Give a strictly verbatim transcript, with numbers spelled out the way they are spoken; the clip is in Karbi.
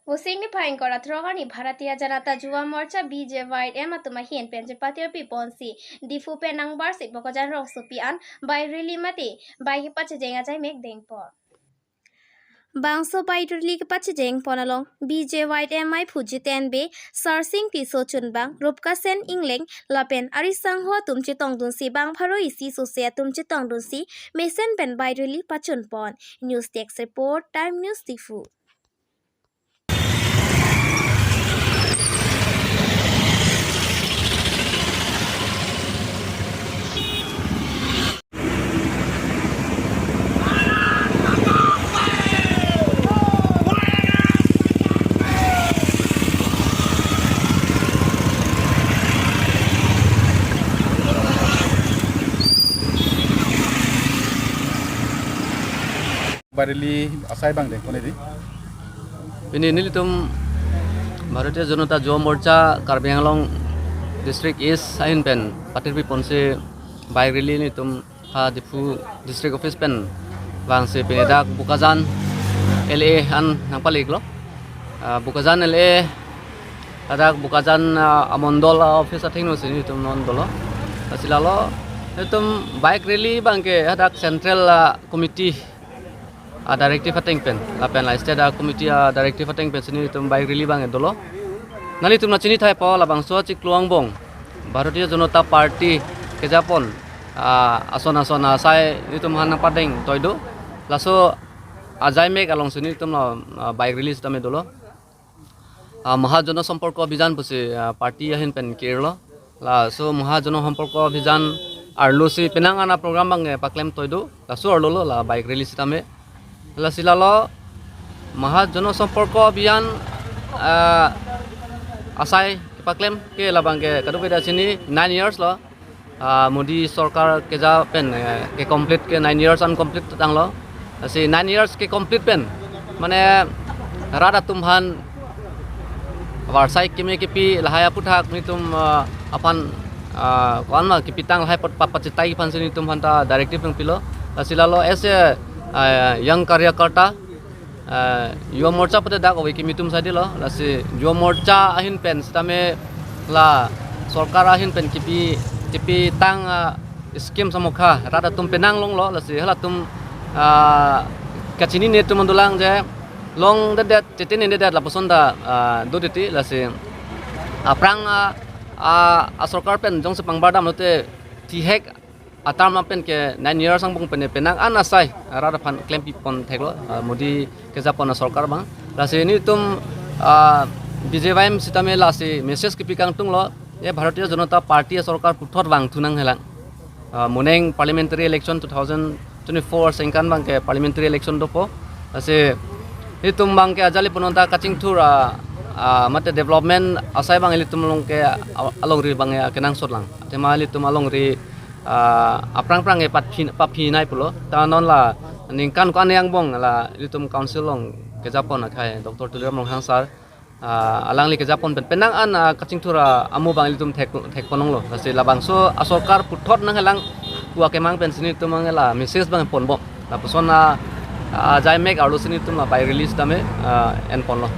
Vosik niphai ingkoi ra throk arni Bharatiya Janata Yuva Morcha B J Y M atum ahin pen chepatirpi ponsi Diphu pen nangbarsi Bokajan rongsopi an bike rally mate bike kepachejeng ajai mek dengpon. Bangso bike rally kepachejeng pon along B J Y M aiphu Jiten Bey, Sarsing Tisso chunbang, Rupkasen Engleng lapen ari sangho atum chetongdunsi bang pharo isi sose atum chetongdunsi mesen pen bike rally pachun pon. News Desk Report, Time News Diphu. Bike rally asai bang dengpon neli. Pini nelitum Bharatiya Janata Yuva Morcha Karbi Anglong District East ahin pen patirpi ponsi bike rally nelitum ha Diphu District Office pen vangsi pini dak Bokajan L A an nangpaleklo. Ah, Bokajan L A, hadak Bokajan, ah, amondol, ah, office athengno si nelitum non dolo. Lasi lalo nelitum bike rally bangke hadak Central, ah, Committee a-directive ateng pen lapen la State a-committee a-directive ateng pen si nelitum bike rally bang dolo. Nanglitum nangchinithaipo labangso achiklo angbong Bharatiya Janata Party kejapon, ah, ason ason asai nelitum aphan nangpadeng toido. Laso ajai mek along si nelitum la, ah, bike rally sitame dolo. Ah, Maha Jana Samparko Abhiyan pusi, ah, party ahin pen ke-irlo. Laso Maha Jana Samparko Abhiyan arlo si penang an a-program bang, eh, paklem toido. Laso arlo lo la bike rally sitame. Lasi lalo Maha Jana Samparko Abhiyan, ah, asai kepaklem ke labangke kadokave ta chini nine years lo. Ah, Modi sorkar keja pen, eh, ke complete ke nine years an complete tanglo. Lasi nine years ke complete pen mane rat atum aphan varsai keme kepi lahai aphuthak nelitum, ah, aphan, ah, ko-an ma kepitang lahai apot pa-, pachitai aphan si nelitum aphan ta directive nangpilo. Lasi lalo as a, ah, young karyakarta, ah, Yuva Morcha pute dak ove kimi atum saidelo, lasi Yuva Morcha ahin pen sitame la sorkar ahin pen kepi, kepitang, ah, scheme samokha rat atum penang longlo, lasi halatum, ah, kachinine atum dolang je longdetdet, chetinine det lapuson ta, ah, do titi, lasi aphrang, ah, ah, asorkar pen jongsi pangbar damlote thihek a-term pen ke nine years angbong pen penang an asai rat aphan klempipon theklo, ah, Modi kejapon asorkar bang. Lasi nelitum, ah, B J Y M sitame lasi message kepi kangtunglo, ye Bharatiya Janata Party asorkar puthot vangthu nanghelang. Ah, moning parliamentary election two thousand twenty-four sengkan bangke parliamentary election dopo. Lasi nelitum bangke ajali punonta kachingthur, ah, ah, mate development asai bang ilitum along ke, ah, alongri bang ya kenangsot lang. Athema ilitum alongri, ah, aphrang phrang ke patphi, paphinai pulo. Ta non la ningkan ko-an angbong la ilitum council along kejapon akhai Doctor Tuliram Ronghang sir, ah, alangli kejapon pen penang an, ah, kachingthur, ah, amu bang ilitum thek, thekponlonglo. Lasi labangso asorkar puthot nanghelang pu akemang pen si nelitum angela message bang ponbom. Lapuson, ah, ah, ajai mek arlo si nelitum la bike rally sitame, ah, enponlo.